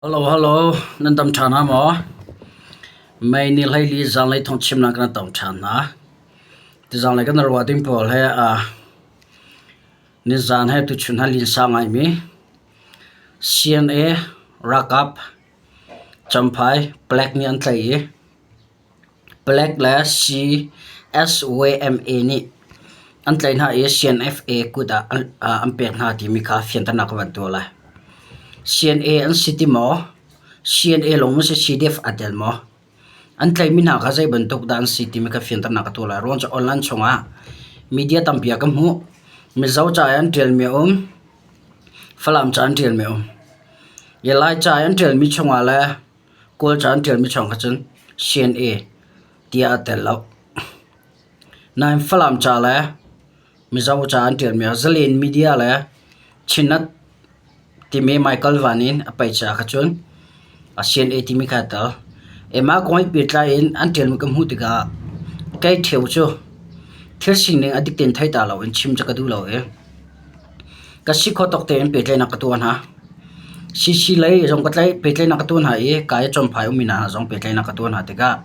Hello, hello, nan dam ṭhan hna maw? Mei ni 14 zanlei thawngchimnak kan tong ṭhan hna. Tuzanlei kan ruah ding pawl he nizan he tuchun he linsa ngaimi CNA ralkap Champhai Palek nih an tlaih i Palek le CSYMA nih an tlaih hna i CNFA kut ah an pek hna timi kha fianternak ka van tuah lai. CNA an si ti maw? CNA lawng maw si CDF aa tel maw? An tlaihmi hna kha zei bantuk dah an si timi kha fianternak ka tuah lai. Ruang cu online chungah media tampi ah ka hmuh. Mizo ca i an ṭialmi a um. Falam ca an ṭialmi a um. Lai ca i an ṭialmi chungah le Kawl ca an ṭialmi chung kha cun CNA tiah aa tel lo. Nain Falam ca le Mizo ca an ṭialmi ah Zalen Media le Chinnet timi Michael Van in a paih ca kha cun CNA timi kha aa tel. Mah kong he pehtlai in an ṭialmi ka hmuh tikah kei ṭheo cu thil sining a dik tein thei ta loin chim cu ka duh lo i Ka si kho tawk tein pehtlaihnak ka tuah hna. CC lei zong ka tlaih pehtlaihnak ka tuah hna i ka i Champhai ummi hna zong pehtlaihnak ka tuah hna tikah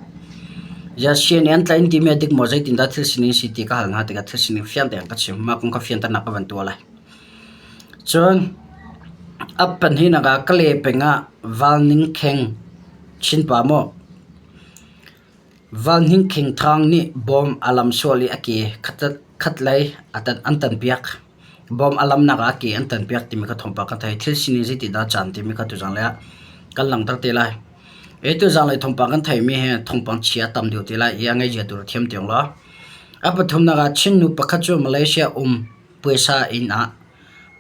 CNA an tlaih an timi a dik maw zeitindah thil sining si ti ka hal hna tikah thil sining fiang tein ka chim. Mah kong kha fianternak ka van tuah lai. Cun a pahnihnak ah Kale peng ah Valning Kheng Chinpa maw Valhning Kheng Thang nih bawm a lam sual i a ke khatlei an tanpiak. Bawm a lamnak ah a ke an tanpiak timi kha thawngpang ka thei. Thil sining zeitindah caan timi kha tuzanglei ah kan langhter te lai. Hi tuzanglei thawngpang kan theimi hi thawngpang chia a tam deuh te lai i a ngaihzia tu thiam tiang law. A pathumnak ah Chin nu pakhat cu Malaysia um puaisa inn ah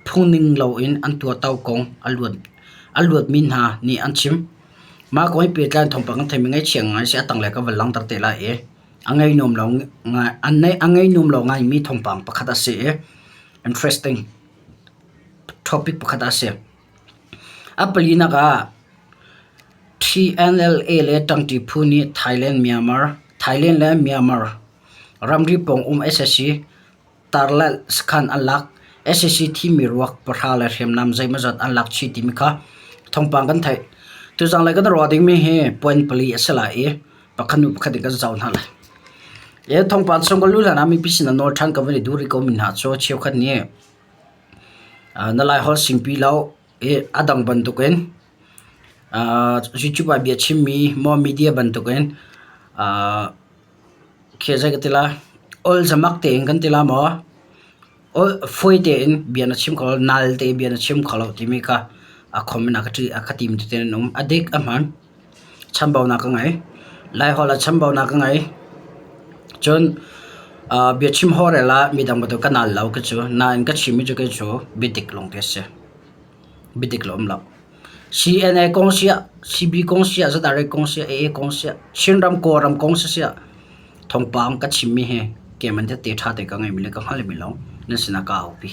phungning loin an tuahto kong a luatmi hna nih an chim. Mah kong he pehtlai in thawngpang kan theimi ngaihchia ngai si a tanglei ka van langhter te lai i a ngei nuam lo ngai a ngei nuam lo ngaimi thawngpang pakhat a si i interesting topic pakhat a si. A palinak ah TNLA le ṭangṭi phu nih Thailand Myanmar Thailand le Myanmar ramri pawng um sac Tarlalh sakhan an lak. Sac thimi ruak pahra le hriamnam zeimawzat an lak chih timi kha thawngpang kan theih. Tuzanglei kan ruah dingmi hi point pali a si lai i pakhat hnu pakhat in kan zoh hna lai. Hi thawngpang chung ka luh hlan ah mipi sin ah nawl ṭhan ka van i duh rih ko mi hna cu cheukhat nih na Laiholh singpi lo i a dang bantukin YouTube ah bia chimmi maw media bantukin Khi zei ka ti lai? Ol zamak tein kan ti la maw? Ol fawi tein bia na chim kho lo, nal tein bia na chim kho lo timi kha a comment ah ka ṭi a ka tim tete an um. A dik a hmaan. Chambaunak ka ngei. Laiholh ah chambaunak ka ngei. Cun biachim hawrel ah midang bantuk ka nal lo ka cu. Nain ka chimmi cu kei cu biadik lawng te a si. Biadik le um lo. CNA kong siah, CB kong siah, ZRA kong siah, AA kong siah, Chinram Kawlram kong sisiah thawngpang ka chimmi hi keman tete ṭha te ka ngeimi le ka hngalmi lawng nan sinah ka aupi.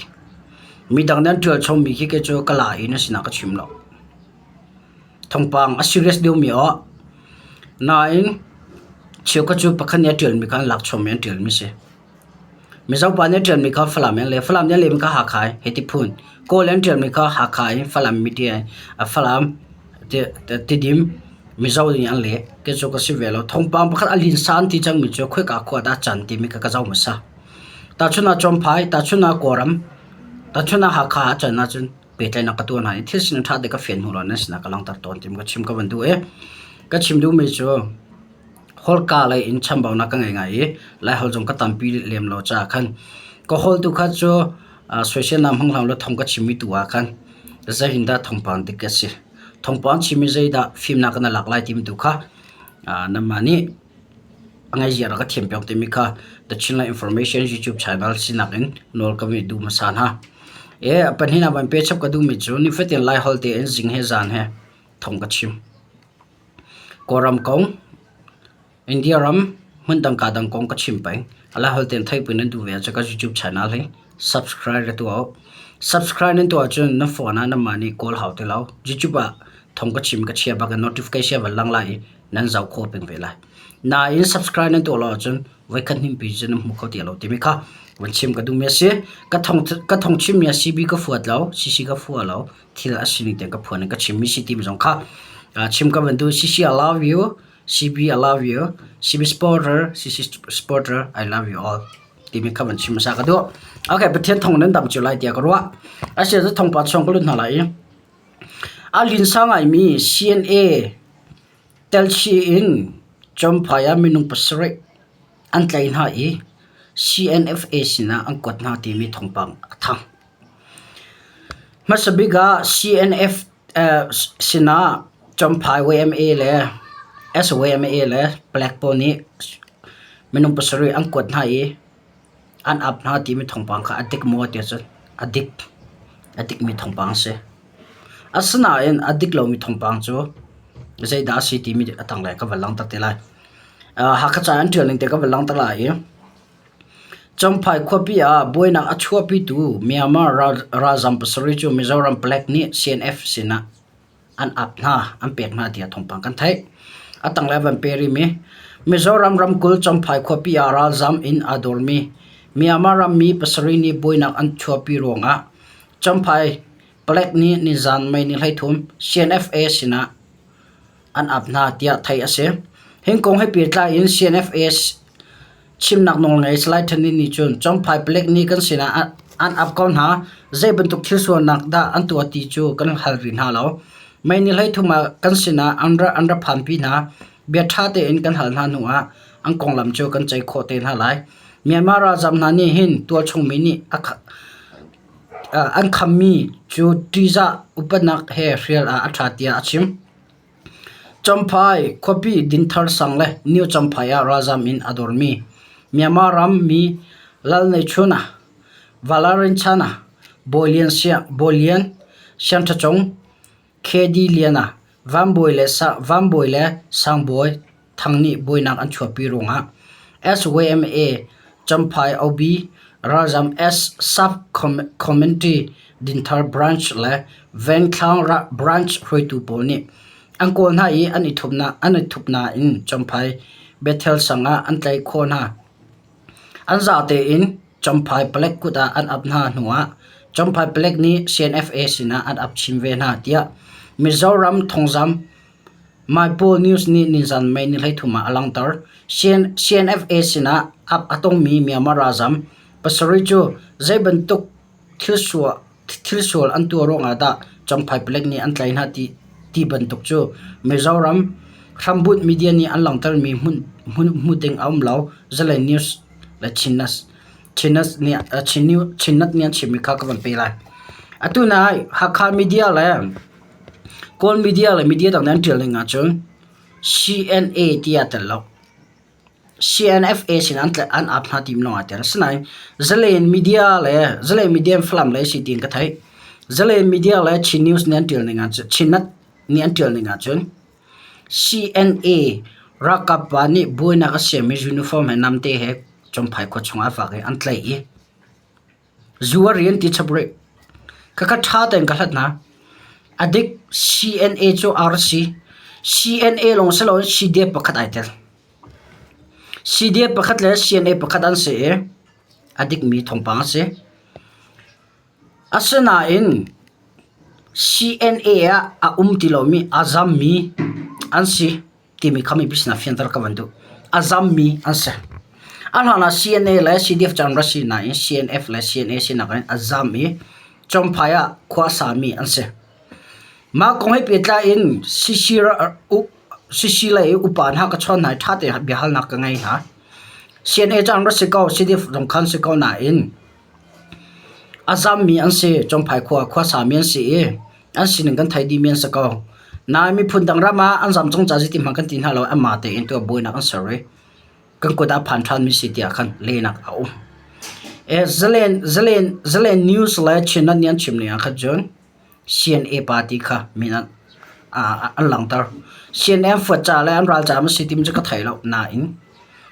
Midang nih an ṭial chommi khi kei cu ka la i nan sinah ka chim lo. Thawngpang a serious deuhmi aw. Nain cheukhat cu pakhat nih a ṭialmi kha an lak chommi an ṭialmi si. Mizo pa nih a ṭialmi kha Falam in le Falam nih a lehmi kha Hakha in hiti phun. Kawl an ṭialmi kha Hakha in Falam media in Falam Tidim Mizo nih an leh. Kei cu ka si ve lo. Thawngpang pakhat a linsa an ti cangmi cu khoika khua dah a can timi kha ka zoh hmasa. Tahchun ah Champhai, tahchun ah Kawlram, tahchun ah Hakha ah a can ahcun pehtlaihnak ka tuah hna i thil sining ṭha te ka fian hnu lawng nan sinah ka langhter tawn timi ka chim ka van duh i ka chim duhmi cu Holhka lei in chambaunak ka ngei ngai i Laiholh zong ka tampi lem lo caah khan ka holh tu kha cu soiselnak hmang hlah ulaw thong ka chimmi tu ah khan zeihindah thawngpang dik a si. Thawngpang chim i zeidah fimnak na lak lai timi tu kha nangmah nih a ngaihzia rak ka thiam piak timi kha The Chinland Information YouTube channel sinak in nawl ka duh hmasa hna. E pahnihnak van pe chap ka duhmi cu nifatin Laiholh tein zing he zan he thong ka chim. Kawlram kong, India ram hmundang kaa dang kong ka chim peng. Laiholh tein theihpui nan duh ve ahcun ka YouTube channel hi subscribe ra tuah u. Subscribe nan tuah ahcun na phone ah nanmah nih kawl hau ti lo. YouTube ah thong ka chim ka chia bak in notification van lang lai i nan zoh khawh peng ve lai. Nain subscribe nan tuah lo ahcun Voikhat hnimpi cu na hmu kho ti lo timi kha van chim ka duhmi a si. Ka thong ka thong chimmi a CB ka fuat lo, CC ka fua lo. Thil a sining tiang ka phuan in ka chimmi si timi zong kha chim ka van duh. CC I love you, CB I love you, CB supporter, CC supporter, I love you all. Timi kha van chim hmasa ka duh. Okay, Pathian thong nan dam cio lai tiah ka ruah. Asia cu thongpa chung ka lut hna lai i a linsa ngaimi CNA telchi in Champhai ah minung pasarih an tlaih hna i CNFA sinah an kuat hna timi thawngpang a thang. Hmasa bik ah CNF sinah Champhai YMA le SYMA le palek pawl nih minung pasarih an kuat hna i an ap hna timi thawngpang kha a dik maw ti ahcun a dik. A dikmi thawngpang a si. Asinain a dik lomi thawngpang cu zeidah a si timi a tanglei ka van langhter te lai. Hakha ca an ṭial ning te ka van langhter lai i Champhai khuapi ah buainak a chuahpitu Myanmar ralzam pasarih cu Mizoram palek nih CNF sinah an ap hna, an pek hna tiah thawngpang kan theih. A tanglei van pe rihmi Mizoram ramkulh Champhai khuapi ah ralzam in aa dawrmi Myanmar rammi pasarih nih buainak an chuahpi ruangah Champhai palek nih nizan May ni 13 CNFA sinah an ap hna tiah theih a si. Hi kong he pehtlai in CNFA chimnak nawlngei Salai Than Nin nih cun Champhai palek nih kan sinah an ap ko hna. Zei bantuk thil sualnak dah an tuah ti cu kan hal rih hna lo. May ni 13 ah kan sinah an ra an ra phanpi hna. Bia ṭha tein kan hal hna hnu ah an konglam cu kan ceih khawh te hna lai. Myanmar ralzam hna nih hin tualchung mi nih a an khammi cu ṭihzah upatnak he hrial ah a ṭha tiah a chim. Champhai khuapi Dinthar sang le New Champhai ah ralzam in a dormi Myanmar ram mi Lalneichhuna, Valarinchana, Bawi Lian, Siangṭhacung, KD Liana, Vanbawi le Sangbawi Thang nih buainak an chuahpi ruangah SYMA, Champhai OB, Ralzam S Sub-Committee Dinthar Branch le Vengthlang Branch hruaitu pawl nih an kawl hna i an i thup nain Champhai Bethel sang ah an tlaih khawh hna. An zate in Champhai palek kut ah an ap hna hnuah Champhai palek nih CNFA sinah an ap chin ve hna tiah Mizoram thongzam Maipaw News nih nizan May ni 13 ah a langhter. CNFA sinah ap a tongmi Myanmar ralzam pasarih cu zei bantuk thilsual an tuah ruangah dah Champhai palek nih an tlaih hna ti bantuk cu Mizoram hrambunh media nih an langhtermi hmuh ding a um lo. Zalen News le Chinnet nih an chimmi kha ka van pe lai. Atu nai Hakha media le Kawl media le media dang nih an ṭial ning ahcun CNA ti aa tel lo. CNFA sin an an ap hna ti lawng aa tel. Asinain Zalen media le Zalen media in Falam lei a si tiin ka theih. Zalen media le Chin News nih an ṭial ning ahcun Chinnet nih an ṭial ning ahcun CNA ralkap pa nih buainak a siammi uniform he namte he Champhai khua chungah a vak i an tlaih i Zu a rian ti chap rih. Khakha ṭha tein ka hlat hna. A dik CNA cu RC. CNA lawng si loin CDF pakhat ai tel. CDF pakhat le CNA pakhat an si i a dikmi thawngpang a si. Asinain CNA ah a um ti lomi a zammi an si. timi kha mipi sinah fianter ka van duh. A zammi an si. A hlan ah CNA le CDF cu an ra si nain CNF le CNA sinak in a zam i Champhai ah khua a sami an si. Mah kong he pehtlai in CC, CC lei upa hna ka chawn hna i ṭha tein biahalnak ka ngei hna. CNA cu an ra si ko, CDF zong khan si ko nain a zammi an si, Champhai khua khua sami an si i An sining kan theih dihmi an si ko. Nain miphun dang ram ah an zam cung ca zeiti hmanh kan ti hna lo. Anmah tein tuah buainak an ser i kan kut ah phan ṭhanmi si tiah khan lehnak a um. E, Zalen, Zalen, Zalen News le Chinland nih an chim ning ah khan cun CNA party kha min an, an langhter. CNA an fuat ca le an ral ca an si timi cu ka thei lo. Nain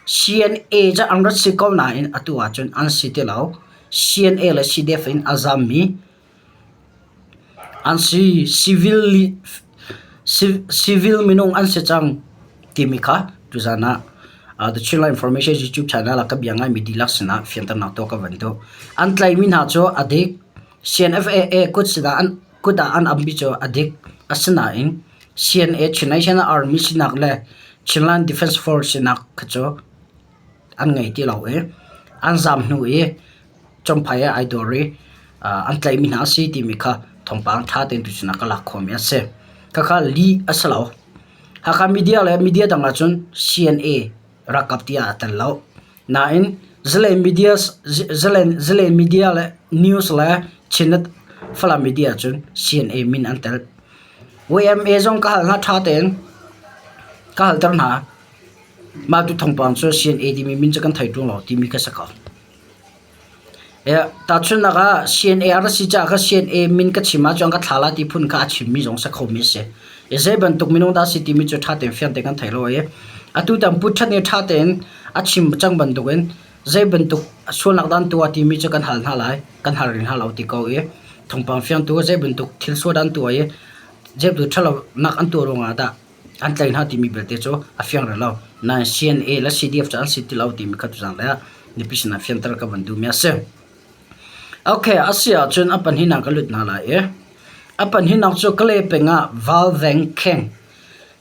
CNA cu an rat si ko nain atu ahcun an si ti lo. CNA le CDF in a zammi An si. Civil minung an si cang timi kha tuzan ah. The Chinland Information YouTube channel ah ka bia ngaimi dihlak sinah fianternak tuah ka van duh. An tlaihmi hna cu a dik. CNFAA kut sinah an kut ah an ammi cu a dik. Asinain CNA Chin National Army sinak le Chinland Defense Force sinak kha cu an ngei ti lo i an zaam hnu i Champhai ah ai dawr i an tlaihmi hna a si timi kha thawngpang ṭha tein tuchun ah ka lak khawhmi a si. Khakha lih a si lo. Hakha media le media dang ahcun CNA ralkap tiah aa tel lo. Nain Zalen media, Zalen, Zalen media le news le Chinnet Falam media ahcun CNA min an tel. YMA zong ka hal hna ṭha tein ka halter hna. Mah tu thawngpang cu CNA timi min cu kan thei ṭung lo timi kha si ko. Tahchunhnak ah CNA a rak si caah kha CNA min ka chim ahcun an ka thla lai ti phun kha a chimmi zong si khomi a si. I zei bantuk minung dah a si timi cu ṭha tein fiang tein kan thei lo i atu tan Pu Ṭhat nih ṭha tein a chim cang bantukin zei bantuk sualnak dah an tuah timi cu kan hal hna lai, kan hal rih hna lo ti ko i thawngpang fiangtu zei bantuk thil sual dah an tuah i zei bantuk ṭhatlonak an tuah ruangah dah an tlaih hna timi belte cu a fiang rih lo. Nain CNA le CDF cu an si ti lo timi kha tuzaan lei ah mipi sinah fianter ka van duhmi a si. Okay, a si ahcun a pahnihnak ka lut hna lai i a pahnihnak cu Kalay peng ah Valveng Kheng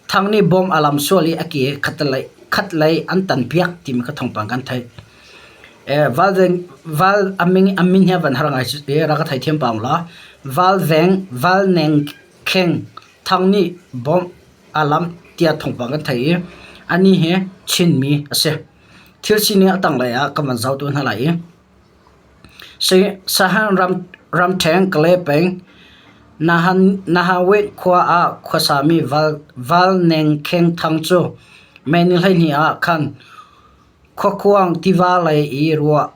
Thang nih bom a lam sual i a ke khatlei khatlei an tanpiak timi kha thawngpang kan theih. Eh, Valveng Val a min a min hi a van har ngai i rak ka theithiam pah la. Valveng Valneng Kheng Thang nih bawmh a lamh tiah thawngpang kan theih i anih hi Chinmi a si. Thil sining a tanglei ah kan van zoh tuah hna lai i Sahan ramṭheng Kalay peng Nahaweh khua ah khuasami Val Neng Kheng Thang cu May ni 12 ah khan Khuakhuang tiva lei i ruah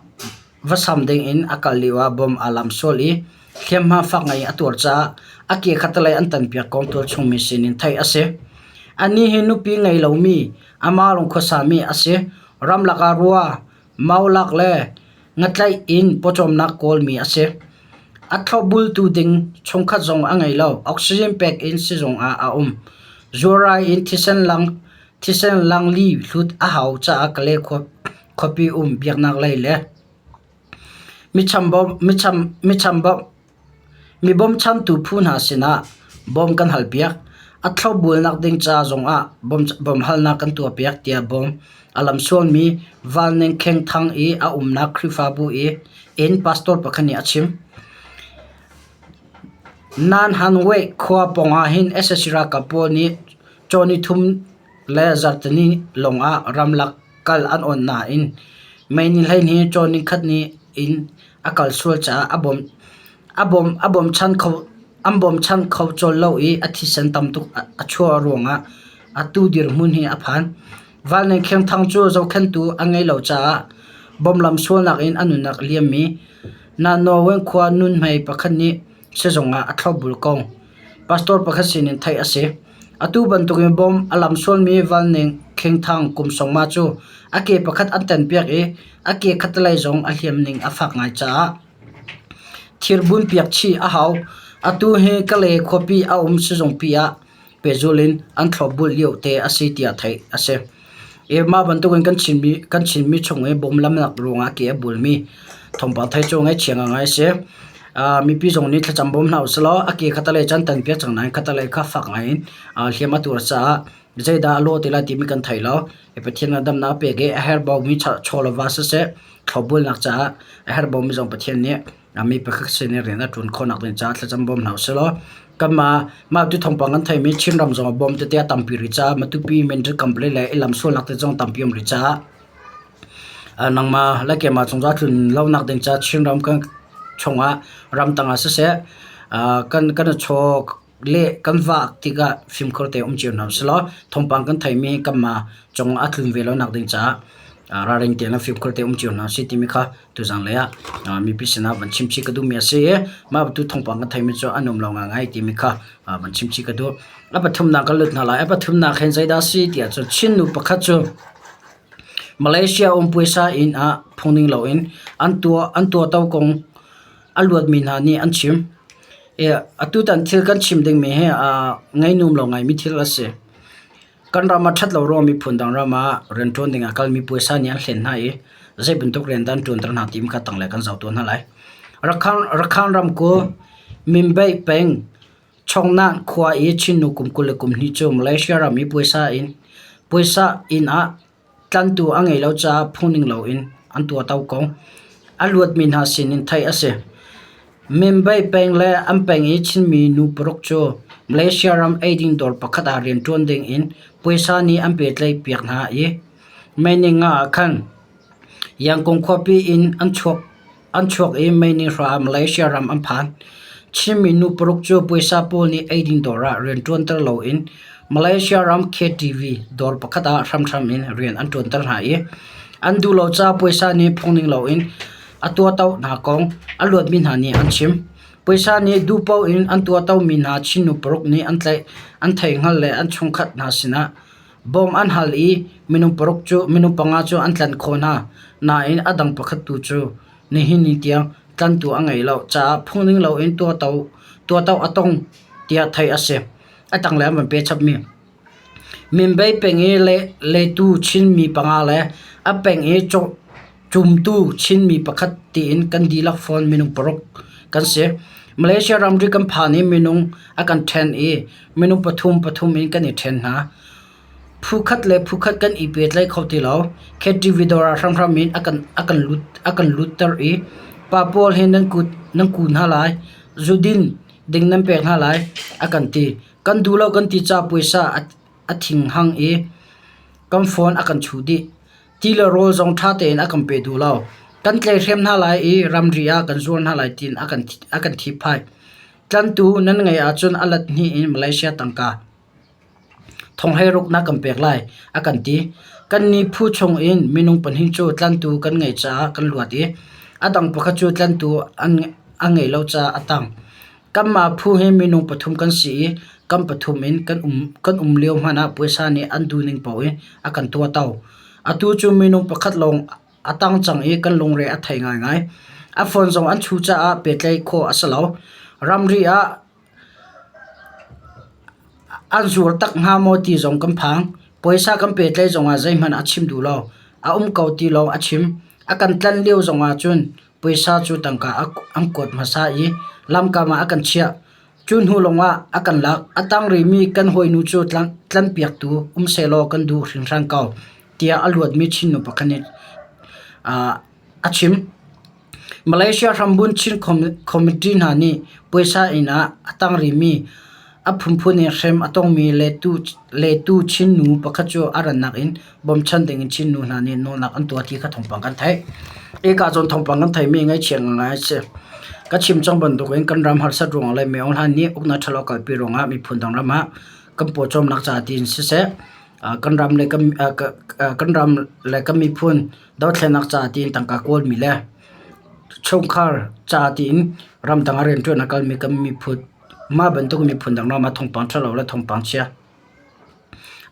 va sam dingin a kal lioah bom aa lam sual i hliamhma fak ngai a tuar caah a ke khattelei an tanpiak kong tualchungmi sinin theih a si. Anih hi nupi ngei lomi amah lawng khuasami a si. Ramlak ah rua, maulak le ngatlaih in pawcawmnak kawlmi a si. A thlopbultu ding chungkhat zong a ngei lo. Oxygen pek in sizung ah a um. Zuarai in thisen lang Thisen langli hlut a hau caah Kalay khuapi um biaknak lei le mi bawmchantu phu hna sinah bawm kan halpiak. A thlopbulnak ding ca zongah bawmhalnak kan tuahpiak tiah bawm a lamsualmi Valneng Kheng Thang i a umnak Khrihfabu i inn pastor pakhat nih a chim. Nanhanwe khua pawngah hin sac ralkap pawl nih Caw nithum le zarhteni lawngah ramlak kal an awnh nain May ni 12 caw nikhat ni in a kal sual caah a bawmchan kho colh lo i a thisen tam tuk a chuah ruangah atu dirhmun hi a phan. Valnei Kheng Thang cu zohkhenhtu a ngei lo caah bomlam sualnak in a nunnak a liammi Nanawen khua nuhmei pakhat nih sizung ah a thlopbul ko. Pastor pakhat sinin theih a si. Atu bantukin bom a lam sualmi Valning Kheng Thang kum sawmnga cu a ke pakhat an tanpiak i a ke khattelei zong a hliam ning a fak ngai caah thirbun piak chih a hau. Atu hi Kalay khuapi a um sizungpi ah pehzulh in an thlopbulh lio te a si tiah theih a si. I mah bantukin kan Chinmi kan Chinmi chung i bom lamnak ruangah ke a bulmi thawngpang thei cu ngaihchia ngangai a si. Uh, mipi zong nih thlacam bawm hna usih a ke khatalei cun tan piak cang nain khatalei kha fak ngai in uh, hliam a tuar caah zeidah a lawh ti lai timi kan thei lo. I Pathian nih damnak a pek i a herhbaumi chaw le va siseh thlopbulnak caah a herhbaumi zong Pathian nih mi pakhat sin i rian a ṭuan khawhnak ding caah thlacam bawm hna usih law kanmah mah tu thawngpang kan theimi Chinram zong ah bawm tete a tampi rih caah Matupi Mendrit company le i lamsualnak te zong tampi um rih caah nangmah le keimah cung ah tlun lonak ding caah Chinram kan chungah ramtang ah siseh kan kan i chaw le kan vah tikah fimkhur te um cio hna usih law thawngpang kan theimi kanmah cung ah a tlun ve lonak ding caah ralring tein le fimkhur te um cio hna usih timi kha tuzanglei ah mipi sinah van chimchih ka duhmi a si i mah bantuk thawngpang kan theimi cu an um lo ngaingai timi kha van chimchih ka duh. A pathumnak kan lut hna lai. A pathumnak hin zeidah a si tiah cun Chin nu pakhat cu Malaysia um puaisa inn ah phungning loin an tuah an tuahto kong a luatmi hna nih an chim. Atutan thil kan chim dingmi hi aa ngei num lo ngaimi thil a si. Kan ram a ṭhat lo ruang miphun dang ram ah rianṭuan ding ah kalmi puaisa nih an hlen hna i zei bantuk rian dah an ṭuanter hna timi kha tanglei kan zoh tuah hna lai. Rakhan ramkulh Minbeih peng Chongnan khua i Chinnu kum 22 cu Malaysia ram i puaisa inn ah Tlantu a ngeih lo caah phungning loin an tuahto ko. A luatmi hna sinin theih a si. Mimbai peng le an peng i Chinmi nu paruk cu Malaysia ram eiding dawr pakhat ah rianṭuan dingin puaisa nih an pehtlaih piak hna i May ni nga ah khan Yangon khuapi in an chuak. An chuak i mei ni hra ah Malaysia ram an phan. Chinmi nu paruk cu puaisa pawl nih eiding dawr ah rian ṭuanter loin Malaysia ram KTV dawr pakhat ah hramhram in rian an ṭuanter hna i an duh lo caah puaisa nih phungning loin a tuahto hna kong a luatmi hna nih an chim. Puaisa nih duh paoh in an tuahtomi hna Chin nu paruk nih an tlaih, an theihhngalh le an chungkhat hna sinah Bawm an hal i minung paruk cu minung panga cu an tlanh khawh hna nain a dang pakhat tu cu nihin ni tiang tlantu a ngei lo caah phungning loin tuahto a tong tiah theih a si. A tanglei an van pe chapmi. Minbei peng i letu Chinmi panga le a peng i cumtu Chinmi pakhat tiin kan dihlak fawn minung paruk kan si. Malaysia ramri kan phan i minung a kan ṭhen i minung pathum pathum in kan i ṭhen hna. Phukhat le phukhat kan i pehtlaih kho ti lo. KTV dawr ah hramhram in a kan, a kan, lut, a kan lutter i pa pawl hi nan kut nan ku hna lai, zudin ding nan pek hna lai a kan ti. Kan duh lo kan ti ca puaisa a, a thing hang i kan phone a kan chuh dih. Ti le rawl zong ṭha tein a kan pe duh lo. Kan tleihrem hna lai i ramri ah kan zuar hna lai tiin a kan, a kan thihphai. Tlantu nan ngeih ahcun a lat hnih in Malaysia tangka thonghleiruk na kan pek lai, a kan ti. Kannih phu chung in minung pahnih cu tlantu kan ngeih caah kan luat i a dang pakhat cu tlantu a ngeih lo caah a tang. Kanmah phu hi minung pathum kan si i kan pathum in kan um, kan um lio hmanh ah puaisa nih an duhning paoh in a kan tuahto. Atu cu minung pakhat lawng a tang cang i kan lungre a thei ngaingai. A phone zong an chuh caah pehtlaih khawh a si lo. Ramri ah an zuar tak hnga maw ti zong kan phang. Puaisa kan pehtlaih zongah zeihmanh a chim duh lo. A um ko ti lawng a chim. A kan tlanh lio zongah cun puaisa cu tangka an kuat hmasa i lamkam ah a kan chiah. Cu hnu lawngah a kan lak. A tang rihmi kan hawinu cu tlanpiaktu um sehlaw kan duh hringhran ko. tiah a luatmi Chin nu pakhat nih a chim. Malaysia hrambunh Chin Committee hna nih puaisa inn ah a tang rihmi a phunphun in hrem a tongmi letu Chin nu pakhat cu a rannak in bawmchan dingin Chin nu hna nih nawlnak an tuah ti kha thawngpang kan theih. Hika zawn thawngpang kan theihmi ngaihchia ngai a si. Ka chim cang bantukin kan ram harsat ruangah le Myo Hlan nih uknak ṭhalo kalpi ruangah miphun dang ram ah kan pawcawmnak ca tiin siseh kan ram le kan ram le kan miphun dothlennak ca tiin tangka kawlmi le chungkhar ca tiin ramdang ah rianṭuan a kalmi kan miphun mah bantuk miphun dang ram ah thawngpang ṭhalo le thawngpang chia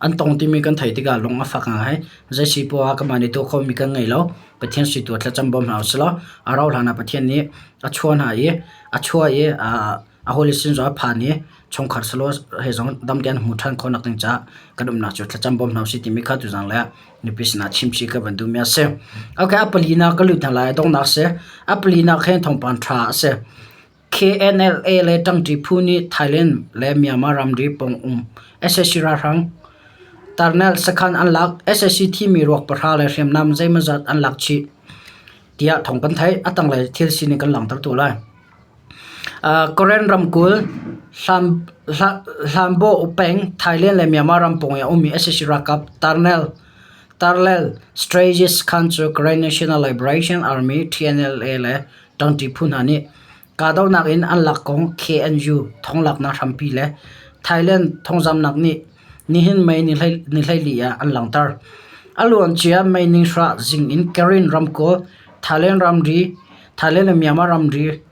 an tong timi kan theih tikah lung a fak ngai. Zei si poah ah kanmah nih tuah khawhmi kan ngei lo. Pathian sui tu thlacam bawm hna usih law a rauh hlan ah Pathian nih a chuah hna i a chuah i a hawile sin zong a phan i chungkhar selaw he zong dam tein an hmuh ṭhan khawh nak ding caah kan umnak cu thlacam bawm hna usih timi kha tuzang le nupi sinah chimchih ka van duhmi a si. Okay, a palinak ka lut hna lai, a donghnak a si. A palinak he thawngpang ṭha a si. KNLA le ṭangṭi phu nih Thailand le Myanmar ramri pawng um sac ralhrang Tarnel sakhan an lak. Sac thimi ruak pahra le hriamnam zeimawzat an lak chih tiah thawng kan theih. A tanglei thil sining kan langhter tu lai. Karen ramkulh, Hlanbo peng, Thailand le Myanmar ram pawng i a ummi sac ralkap Tarlel Strategist Khan cu Karen National Liberation Army (TNLA) le ṭangṭi phu hna nih kahdohnak in an lak kong KNU thonglaknak hrampi le Thailand thongzamnak nih nihin May ni 24 ah an langhter. A luancia May ni hra zing in Karen ramkulh, Thailand ramri Thailand le Myanmar ramri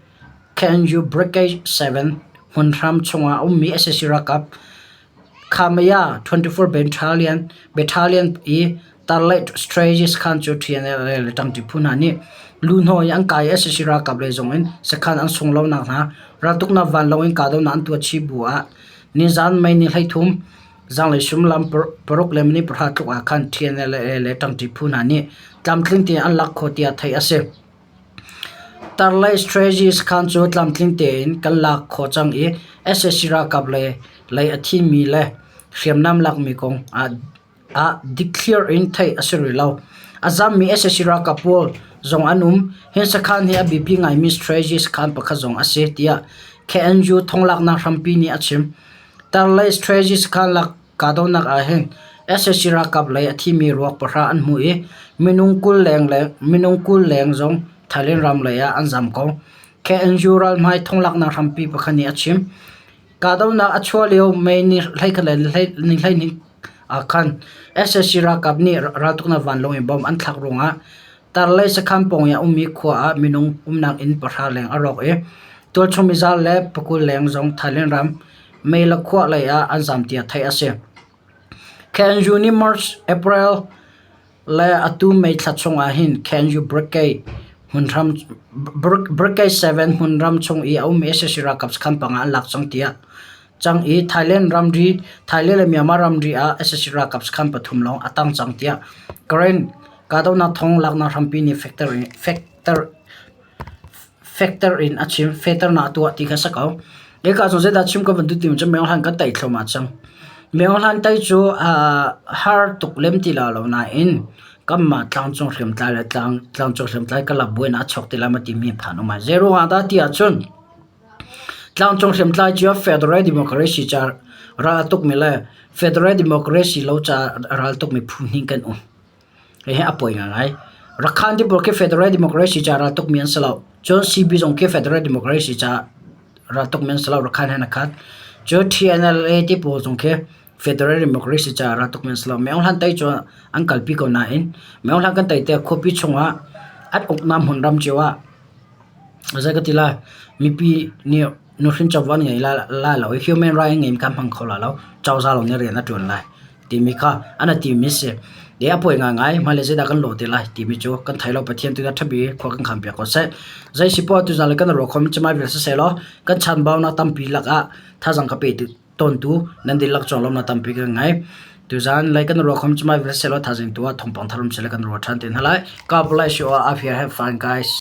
KNU Brigade 7 hmunhram chungah a ummi sac ralkap Khamaya 24 Battalion, Battalion i Tarlet Strategist Khan cu TNLA le ṭangṭi phu hna nih luhnaw i an kai i sac ralkap lei zong in sakhan an sung lonak hna raltuknak vanlawng in kahdohnak an tuah chih bu ah nizan May ni 13. Zanglei suimilam paruk le minute pahra tluk ah khan TNLA le ṭangṭi phu hna nih tlamtling tein an lak khawh tiah theih a si. Tarlei strategy sakhan cu tlamtling tein kan lak khawh cang i sac ralkap lei a thimi le hriamnam lakmi kong ah ah dikthliar in theih a si rih lo. A zammi sac ralkap pawl zong an um. Hi sakhan hi a biapi ngaimi strategy sakhan pakhat zong a si, tiah KNU thonglaknak hrampi nih a chim. Tarlei strategy sakhan lak kahdohnak ah hin sac ralkap lei a thimi ruak pahra an hmuh i minung 20 leng le minung 20 leng zong Thailand ram lei ah an zam ko. KNU ralhmai thonglaknak hrampi pakhat nih a chim. Kahdohnak a chuah lio May ni 21 le ni 12 ah khan sac ralkap nih raltuknak vanlawng in bomb an thlak ruangah Tarlei sakhan pawng i a ummi khua ah minung umnak inn pahra leng a rawk i tualchung mizaw le pakul leng zong Thailand ram Mela khua lei ah an zaam tiah theih a si. KNU nih March, April le atu May thla chung ah hin KNU Brigade hmunhram Brigade 7 hmunram chung i a ummi sac ralkap sakhan panga an lak cang tiah cang i Thailand ramri Thailand le Myanmar ramri ah sac ralkap sakhan pathum lawng a tang cang tiah Karen kahdohnak thong laknak hrampi nih fekter Fekter in a chim. Fehternak a tuah ti kha si ko. Hika cun zeidah chim ka van duh timi cu Myo Hlan kan tei thluahmah cang. Myo Hlan tei cu har tuk lem ti la lo nain kanmah tlangcung hriamtlai le tlang, tlangcung hriamtlai kalak buainak a chuak ti lai maw timi phan um ai. Zei ruangah dah ti ahcun tlangcung hriamtlai cu Federal Democracy ca ral a tukmi le Federal Democracy lo ca ral tukmi phu hnih kan um. Hihi a poi ngaingai. Rakhan ti pawl khi Federal Democracy ca ral tukmi an si lo. Cun CB zong khi Federal Democracy ca ral tukmi an si lo. Rakhan he na khat. Cun TNLA ti pawl zong khi Federal Democracy ca ral tukmi an si lo. Myo Hlan tei cu an kalpi ko nain Myo Hlan kan tei tiah khuapi chungah an uknak hmunram cio ah zei ka ti lai mipi nih nuhrin covo an ngei lai lo i human right an ngei kha hmang kho lai lo. Cozah lawng nih rian a ṭuan lai. Timi kha an timi a si. Le a puai ngaingai hmailei zeidah kan lawh te lai timi cu kan thei lo. Pathian tu nih ṭhabi khua kan khan piak ko seh. Zei si poah tuzaan le kan ruah khomi cemai vial siseh law kan chanbaunak tampi lakah thazang ka pe tawntu nan dihlak cung lawmhnak tampi kan ngei. Tuzaan lei kan ruah khomi cemai vial siseh law thazing tu ah thawngpang thar um seh kan ruah ṭhan te hna lai. God bless you all. Up here have fun guys.